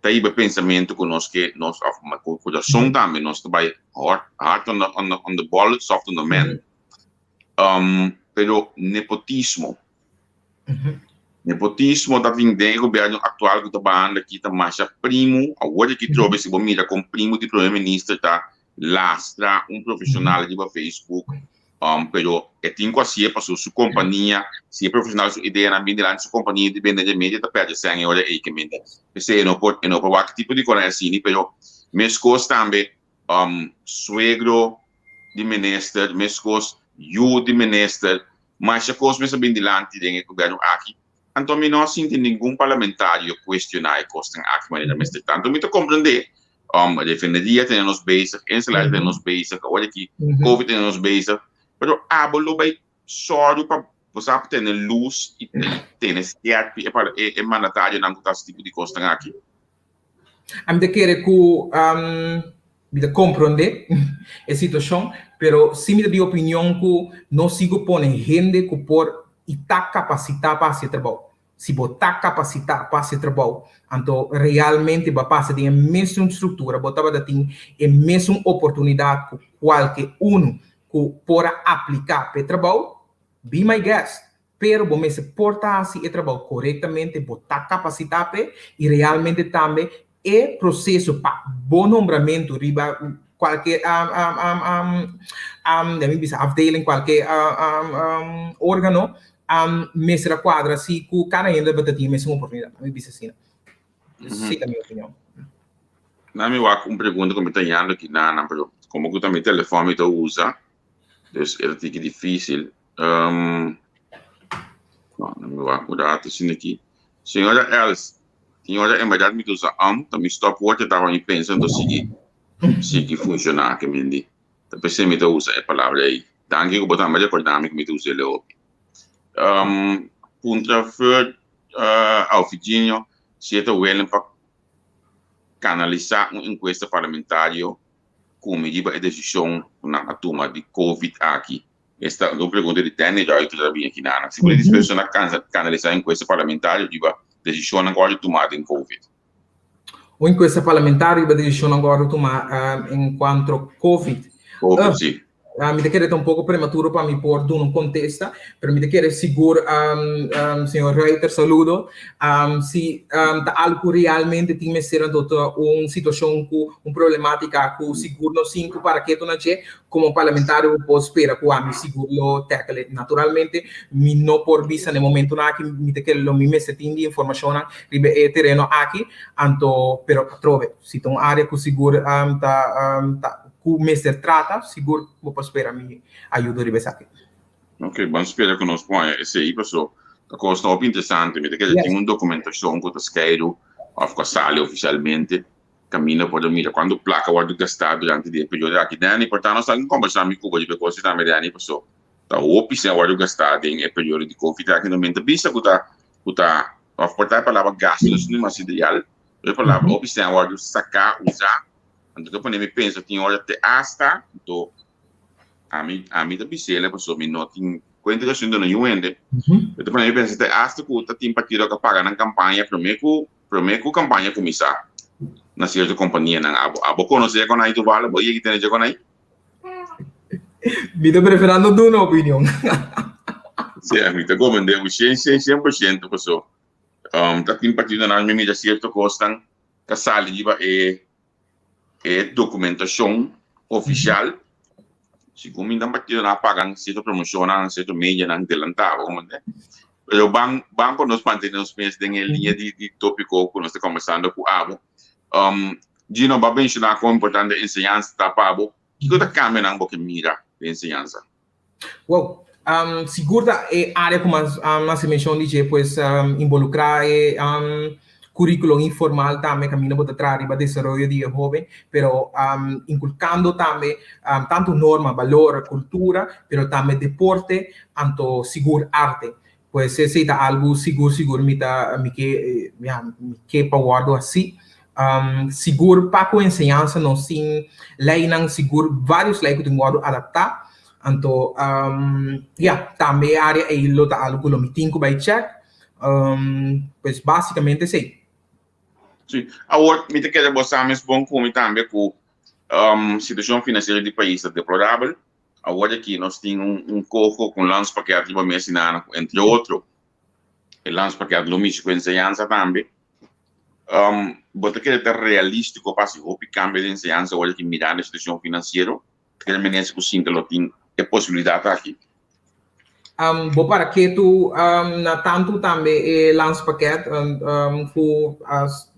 ta hiba e pensamentu ku nos ke nos òf ku kurason tambe nos ta bai hard hard on the on the on the ball soft on the man pero nepotismo nepotismo ta bin den e gobièrnu aktual ku ta bahando aki ta masha primu awor aki trobe si bo mira kon primu di prome minister ta lastra un profeshonal riba Facebook Pero e tin ku hasié pasobra su kompania, si e profeshonal su ideanan bin dilanti su kompania di bende remedio e ta pèrdè sèn e ora ei ke mende. P'esei e no por e no por wak tipo di kosnan asini, pero meskos tambe suegro di minister, meskos yu di minister, masha kos mester bin dilanti den e gobièrnu aki. Anto mi no a sinti ningun parlamentario cuestiona e cosnan aki manera mester ta. Anto mi ta comprende, refineria tene nos bezig, inselaar tene nos bezig, awor aki covid tene nos bezig, pero abo lo bay sorgo pa bo sa tene luz y tene scherp e mandatarionan cu ta haci tipo di cosnan aki. Ami ta kere cu mi ta comprende e situacion, pero si mi ta di opinion cu no sigo pone hende cu por y ta capacita pa haci e trabou. Si bo ta capacita pa haci e trabou, anto realmente bo a pasa den e mesun structura, bo tabata tin e mesun oportunidad cu cualke uno cu por a aplica pa e trabou, be my guest. Pero bo mester por ta haci e trabou corectamente, bo ta capacita p'e y realmente tambe. E proseso pa bo nombramentu riba kualke mi bisa afdeling, kualke organo mester a kuadra si ku kada hende bo ta tin e mesun oportunidat. Mi bisa asina. Esei ta mi opinion. Na mi wak un pregunta ku mi ta yando aki na nan, pero komo ku ta mi telefòn mi ta usa, dus e ta tiki difisil. No, na mi wak un rato asina aki. Señora Els, Señora, en berdad mi ta usa am, ta mi stopwoord e tabata mi pensa anto sigui sigui funciona ke men di. Ta p'esei mi ta usa e palabra ei. Danki ku bo tambe recorda mi ku mi ta usa el hopi. Um, puntra Ferd uh, Alfiginio si e ta willing pa kanalisa un encuesta parlamentario ku mi riba e desishon ku nan a tuma di covid aki. Esta un pregunta di Danny Ruiter ta bini aki nan. Si por dispuesto na kanalisá enkuesta parlamentario riba desishonnan ku a wòrdu tumá den Covid. Un enkuesta parlamentario riba desishonnan ku a wòrdu tumá en kuanto Covid. Covid, si. Mi ta kere ta un poko prematuro pa mi por duna un kontesta, pero mi ta kere sigur, señor Ruiter, saludo, si ta algu ku realmente tin mester anto ta un situashon ku un problematika ku sigur nos tin ku para ketu na dje, Como parlamentario bo por spera cu ami sigur lo tackle it. Naturalmente mi no por bisa na e momentonan aki mi ta kere lo mi mester tin di informacionnan riba e tereno aki, anto pero atrobe si ta un area cu sigur ta ta cu mester trata sigur bo por spera mi ayudo riba esaki. Ok, ban spera cu nos por haña esey paso ta cosnan hopi interesante. Mi ta kere tin un documentacion cu ta skeiru of cu a sali oficialmente. Kaminda por a mira kuantu plaka wòrdu gastá durante di e periodo aki. Danny, por ta nos ta kombersá mi ku bo riba e kos ei tambe, Danny, paso ta hopi sèn wòrdu gastá den e periodo di covid aki. No men ta bisa ku ta ku ta òf por ta e palabra gastu no esei mas ideal, pero e palabra hopi sèn wòrdu saká, usá. Anto ta pone mi pensa tin ora te asta, anto ami ami ta bis'el paso mi no tin kuenta di asuntu no yu hende, pero ta pone mi pensa te asta ku ta tin partido ku a paga nan kampaña promé ku Promé ku kampaña kuminsá na sierto kompanianan, abo abo konosé kon ai Tuvalu? Bo yegi tene dje kon ai? Mi ta preferá no duna opinion. Sí, mi ta komprendé bo shen shen shen por shento paso ta tin partidonan mi mira sierto kosnan ta sali riba e E dokumentashon ofisial, segun mi nan partidonan a paga sierto promoshonnan, sierto medianan delantá, bo komprende? Pero ban ban pa nos mantené nos mes den e liña di di tópiko ku nos ta kombersando ku abo. Gino, bo a menshoná kon importante enseñansa ta pa bo. Kiko ta kambionan bo ke mira den enseñansa? Wow, sigur ta e área ku mas hasi menshon di dje, pues involukrá e kuríkulo informal tambe kaminda bo ta traha riba desaroyo di e hóben, pero inkulkando tambe tantu norma, balor, kultura, pero tambe deporte, anto sigur arte. Pues esei ta algu sigur sigur mi ta mi ke ya mi ke pa wòrdu hasi. Sigur pa ku enseñansa nos tin leinan sigur vários lei ku tin wòrdu adaptá. Anto ya tambe e área ei lo ta algu ku lo mi tin ku bai chèk. Pues básikamente esei. Sí. Awor mi ta kere bo sa mes bon ku mi tambe ku situashon finansiero di pais ta deplorabel. Awor aki nos tin un coho cu un landspakket riba mes y nana cu entre otro e landspakket lo mishi cu enseñansa tambe. Bo ta kere ta realistico pa haci hopi cambio den enseñansa awor aki mirando e situacion financiero? Ta kere minister cu sinta lo tin e posibilidad aki? Bo para ketu na tantu tambe e landspakket cu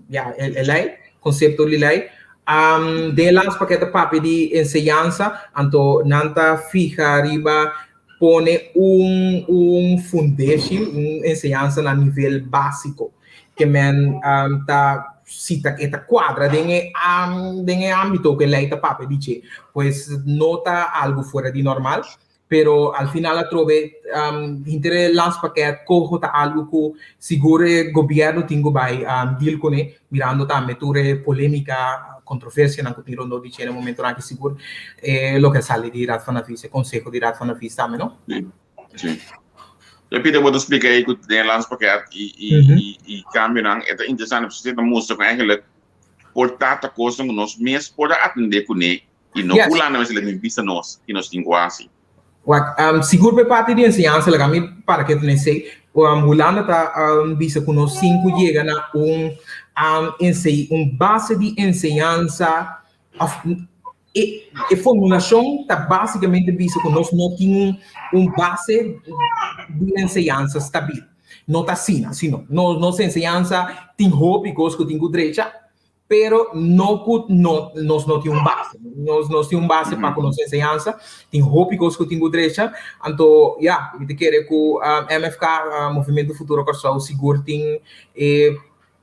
ya e ley, concepto di ley. Den e landspakket ta papia di enseñansa, anto nan ta fiha riba pone un un fundeshi, un enseñansa na nivel basico. Ke men ta si ta e ta cuadra den e den e ambito cu e ley ta papia di dje. Pues no ta algo fuera di normal. Pero al final atrobe hinter e landspakket coho ta algo cu sigur e gobierno tin cu bay deal cune, mirando tambe tur e polemica, controversianan cu tin rondó di dje na momentonan aki sigur e loke a sali di Raad van Advies, e conseho di Raad van Advies tambe no. Si, si. Ya Peter bo ta splica ey cu den e landspakket y y cambionan e ta interesante pasobra esey ta mustra cu eigenlijk por ta ta cosnan cu nos mes por a atende cune I no Hulanda mester lek mi bisa nos ki nos tin ku hasi. Wak, sigur pa e parti di enseñansa laga mi para ke ta na esei. Hulanda ta bisa ku nos tin ku yega na un un base di enseñansa òf e formulashon ta básikamente bisa ku nos no tin un base di enseñansa stabil. No ta asina, sino nos enseñansa tin hopi kos ku tin ku drecha, pero no ku no nos no tin un base. Nos nos tin un base pa ku nos enseñansa, tin hopi kos ku tin ku drecha, anto ya, mi ta kere ku MFK, Movimentu Futuro Kòrsou, sigur tin e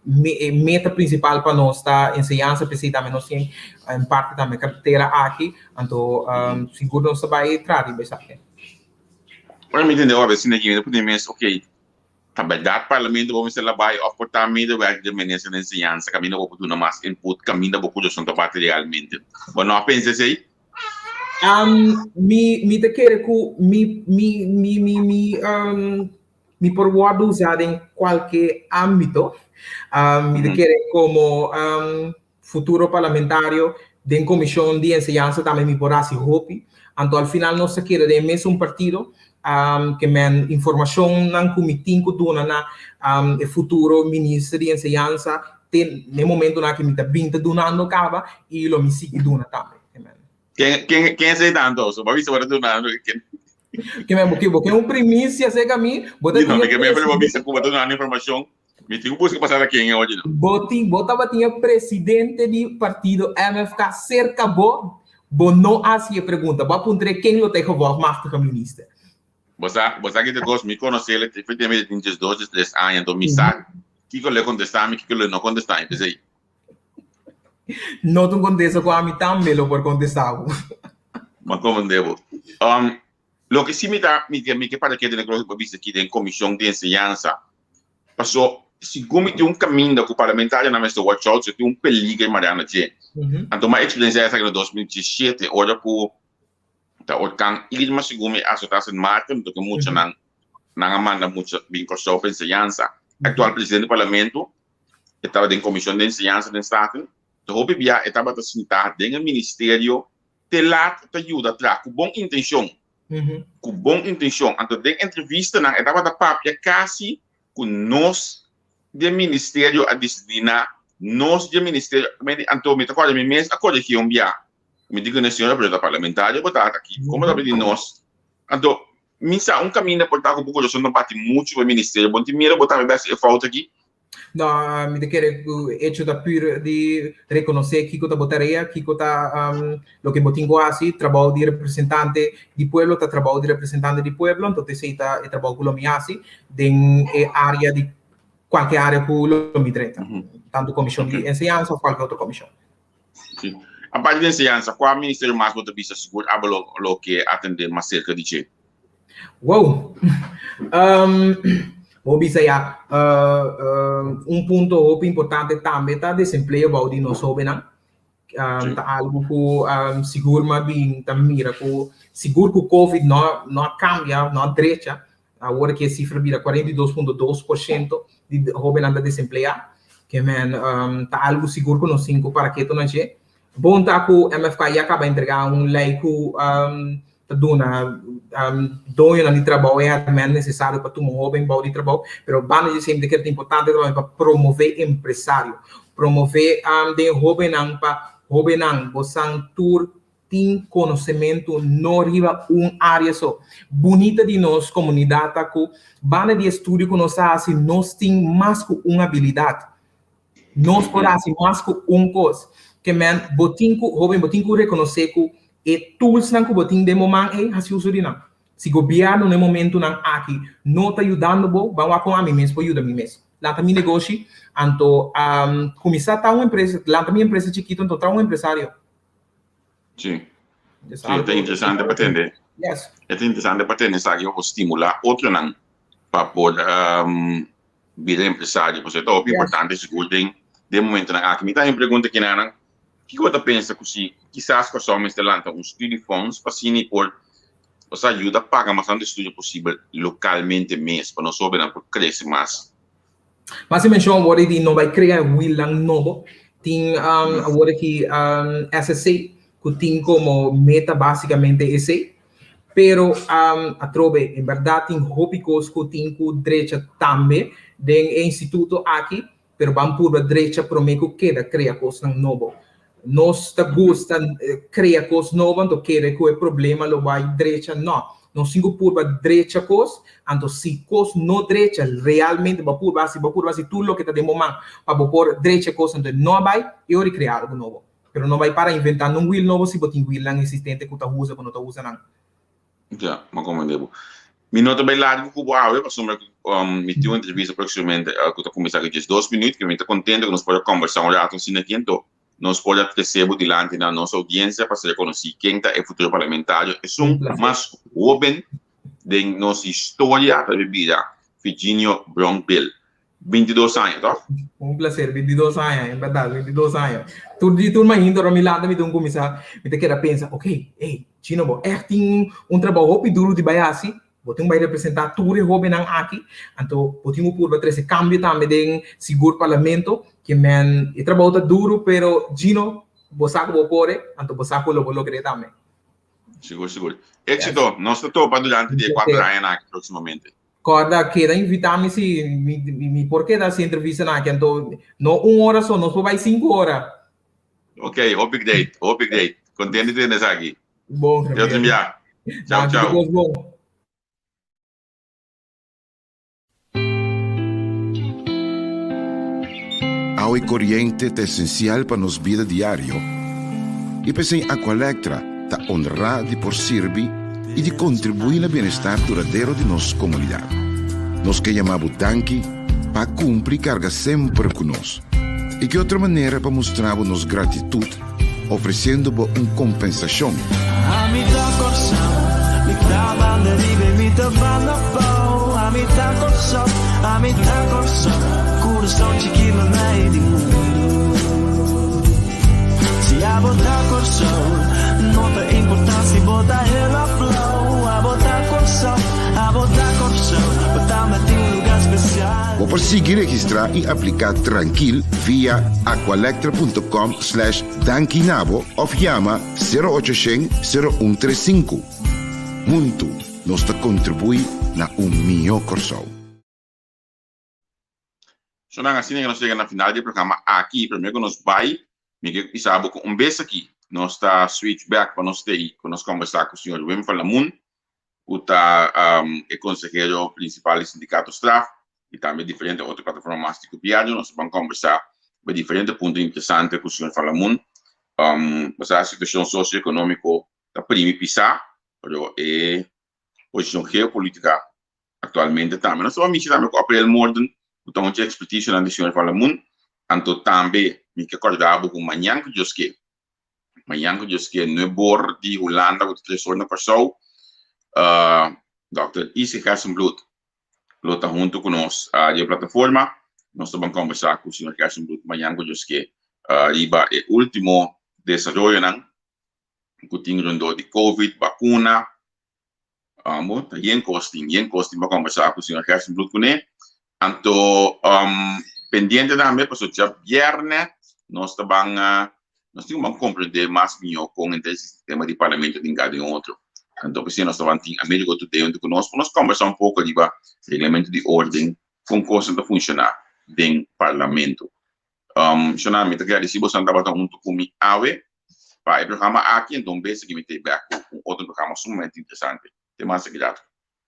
e meta prinsipal pa nos ta enseñansa, p'esei tambe nos tin en parte tambe kartera aki, anto sigur nos ta bai traha riba esaki. Ora mi tende ora asina aki mi ta pone mes, ok, Ta bèrdat parlamento bo mester labai òf por ta medewerker di minister di enseñansa kaminda bo por duna mas input kaminda bo kurason ta bati realmente? Bo no a pensa esei? Mi mi ta kere ku mi mi mi mi mi mi por wòrdu usá den kualke ámbito. Mi ta kere komo futuro parlamentario den komishon di enseñansa tambe mi por hasi hopi. Anto al final nos ta keda den e mesun partido ke men informashonnan ku mi tin ku duna na e futuro minister di enseñansa te na e momentonan ku mi ta bin ta dunando kaba i lo mi sigui duna tambe. Ken ken ken esei ta anto? So bo a bisa bo ta dunando ken? Ke men bo ke bo ke un primisia serka mi bo ta No, mi ke men bo bisa ku bo ta dunando informashon. Mi tin ku buska pa sa ta ken e oye no. Bo tin, bo tabatin e presidente di partido MFK serka bo, bo no a hasi e pregunta. Bo a puntr'é ken lo ta e gevolgmachtige minister. Bo sa, bo sa kiko kos, mi konosé el efectivamente tin diesdos, diestres aña, anto mi sa kiko lo e kontestá mi, kiko lo e no kontestá mi, p'esei. No ta un kontesta ku ami tambe lo por kontestá bo. M'a komprendé bo. Loke si mi ta, mi ke, mi ke para keda den e kos ku bo a bisa aki den komishon di enseñansa. Paso, segun mi tin un kaminda ku parlamentarionan mester watch out, si tin un peliger mariano dje. Anto mi a eksperensiá esaki na 2017, ora ku ta orkan Irma segun mi asotá Sint Maarten, anto ku muchanan, nan a manda mucha bin Kòrsou pa enseñansa. Aktual presidente di parlamento, e tabata den komishon di enseñansa den Staten, ta hopi bia e tabata sintá den e ministerio te lat ta yuda traha ku bon intenshon. Ku bon intenshon. Anto den entrevistanan e tabata papia kasi ku nos den ministerio a disidí na nos den ministerio. Anto mi ta kòrda mi mes a koregí un bia. Mi di ku e señora pero ta parlamentario bo ta aki. Komo ta pidi nos? Anto mi sa un kaminda por ta ku bo kurason ta bati muchu pa e ministerio. Bo no tin miedu bo tambe bai hasi e fout aki? No, mi ta kere ku hecho ta pur di rekonosé kiko ta bo tarea, kiko ta loke bo tin ku hasi. Trabou di representante di pueblo ta trabou di representante di pueblo, entonces esei ta e trabou ku lo mi hasi den e área di kualke área ku lo mi drenta, tantu komishon di enseñansa òf kualke otro komishon. Sí. Aparte di enseñansa, kua ministerio mas bo ta bisa sigur abo lo lo ke atendé mas serka di dje? Wow! Um, bo bisa ya, uh, uh, un punto hopi importante tambe ta desempleo bou di nos hóbennan. Um, ta algo ku um, sigur ma bin ta mira ku sigur ku COVID no no a kambia, no a drecha. Awor ku e sifra bira 42.2% di hóbennan ta desempleá. Ke men um, ta algo sigur ku nos tin ku para ketu na dje. Bon ta ku MFK ya kaba entregá un lei ku um, ta duna um, doñonan di trabou e herment nesesario pa tuma un hóben bou di trabou, pero banda di esei mi ta kere ta importante tambe pa promové empresario, promové um, den hóbennan pa hóbennan bosan tur tin konosementu no riba un área so. Bunita di nos komunidat ta ku banda di estudio ku nos ta hasi, nos tin mas ku un abilidat. Nos por hasi mas ku un kos. Ke men bo tin ku, hóben, bo tin ku rekonosé ku e toolsnan ku bo tin den bo man ei, hasi uso di nan. Si gobièrnu na e momentunan aki no ta yudando bo, ban wak kon ami mes por yuda mi mes. Lanta mi negoshi, anto kuminsá ta un empresa, lanta mi empresa chikitu, anto tra un empresario. Sí. Sí, ta interesante pa tende. Yes. E ta interesante pa tende esaki pa por stimulá otronan pa por bira empresario. Pasobra e ta hopi importante sigur den den momentonan aki. Mi ta haña un pregunta kinanan, kiko bo ta pensa ku si kisas Kòrsou mester lanta un studiefonds pa asina i por osea yuda paga mas tantu estudio posibel lokalmente mes pa nos hóbennan por krese mas? Mas e menshon awor di no bai krea wielnan nobo. Tin awor aki SSC ku tin komo meta basikamente esei. Pero atrobe, en berdad tin hopi cos cu tin cu drecha tambe den e instituto aki, pero ban purba drecha prome cu keda crea cosnan nobo. Nos ta gusta crea cos nobo anto kere cu e problema lo bay drecha, no. Nos tin cu purba drecha cos, anto si cos no drecha realmente bo a purba haci, bo a purba haci tur loke ta den bo man pa bo por drecha e cos anto e no a bay, e ora crea algo nobo. Pero no bai para inventando un wiel nobo si bo tin wielnan existente cu ta usa cu no ta usa nan. Ja, m'a comprende bo. Mi no ta bai largo cu bo awe pasobra cu mi tin un entrevista proximamente cu ta cuminsa aki 12 minuut cu mi ta contento cu nos por a conversa un rato asina aki anto nos por a trece bo dilanti na nos audiencia pa ser conoci ken ta e futuro parlamentario esun mas hoben den nos historia ta bira Virginio Brownbill. 22 aña, toch? Un placer, 22 aña, en berdad, 22 aña. Tur di tur mainta ora mi lanta mi ta cuminsa, mi ta keda pensa, ok, hey, Chino, bo echt tin un trabou hopi duro di bai haci, bo tin bai representa tur e hobennan aki, anto bo tin ku purba trece cambio tambe den sigur parlamento, ke men e trabou ta duro, pero Gino, bo sa ku bo por e, anto bo sa ku lo bo logr'e tambe. Sigur, sigur. Éxito, nos ta topa durante di e cuatro añanan aki próximamente. Corda, keda invita mi si mi, mi por keda haci entrevistanan aki, anto no un ora so, nos por bay cinco ora. Ok, hopi great, hopi great. Contento di tende esaki. Bon, Te otro bia. Ciao, Danki, ciao. Dios bon. Awa i koriente ta esensial pa nos bida diario i p'esei Aqualectra ta honrá di por sirbi i di kontribuí na bienestar duradero di nos komunidat. Nos ke yama bo danki pa kumpli karga semper ku nos. I ki otro manera pa mustra bo nos gratitut ofresiendo bo un kompensashon? Ami ta Kòrsou, mi ta banda riba i mi ta banda abou. Ami ta Kòrsou, ami ta Kòrsou, kurason chikí mei di mundu. Si abo ta Kòrsou, no ta importá si bo ta hel òf blou. Abo ta Kòrsou, abo ta Kòrsou, bo tambe tin un lugá spesial. Bo por sigui registrá i apliká trankil via aqualectra.com slash dankinabo òf yama 0800 0135. Huntu nos ta kontribuí na un mihó Kòrsou. Sonan asina ke nos yega na final di e programa aki. Promé ku nos bai, mi ke bisa bo ku un bes aki nos ta switch back pa nos stay ku nos kombersá ku señor Wim van Lamoen, ku ta e konsehero prinsipal di Sindikato Straf i tambe diferente otro plataforma mas di gobièrnu. Nos ta ban kombersá riba diferente punto interesante ku señor van Lamoen. Pasá situashon sosioekonómiko ta primi pisá, pero e posishon geopolítika Actualmente tambe nos ta mishi tambe cu April Morden, cu ta un dje experticionan di señor Van Lamoen. Anto tambe mi ke corda bo cu mañan cu Dios ke, mañan cu Dios ke, nuebor di Hulanda cu ta tres or na Corsou, Dòkter Isi Gerstenbluth lo ta hunto cu nos di e plataforma. Nos ta ban conversa cu señor Gerstenbluth mañan cu Dios ke riba e ultimo desaroyonan cu tin rondó di Covid, bacuna, Amo ta yen kos tin, yen kos tin pa kombersá ku señor Gerstenbluth kuné. Anto pendiente tambe pasobra djabièrnè nos ta ban nos tin ku ban komprendé mas mihó kon henter e sistema di parlamento tin ka den otro. Anto p'esei nos ta ban tin Amerigo Today huntu ku nos pa nos kombersá un poko riba reglamento di orden kon kosnan ta funshoná den parlamento. Shona, mi ta gradisí boso tabata huntu ku mi awe pa e programa aki, anto un bes aki mi ta bek ku un otro programa sumamente interesante. Te mas aki rato.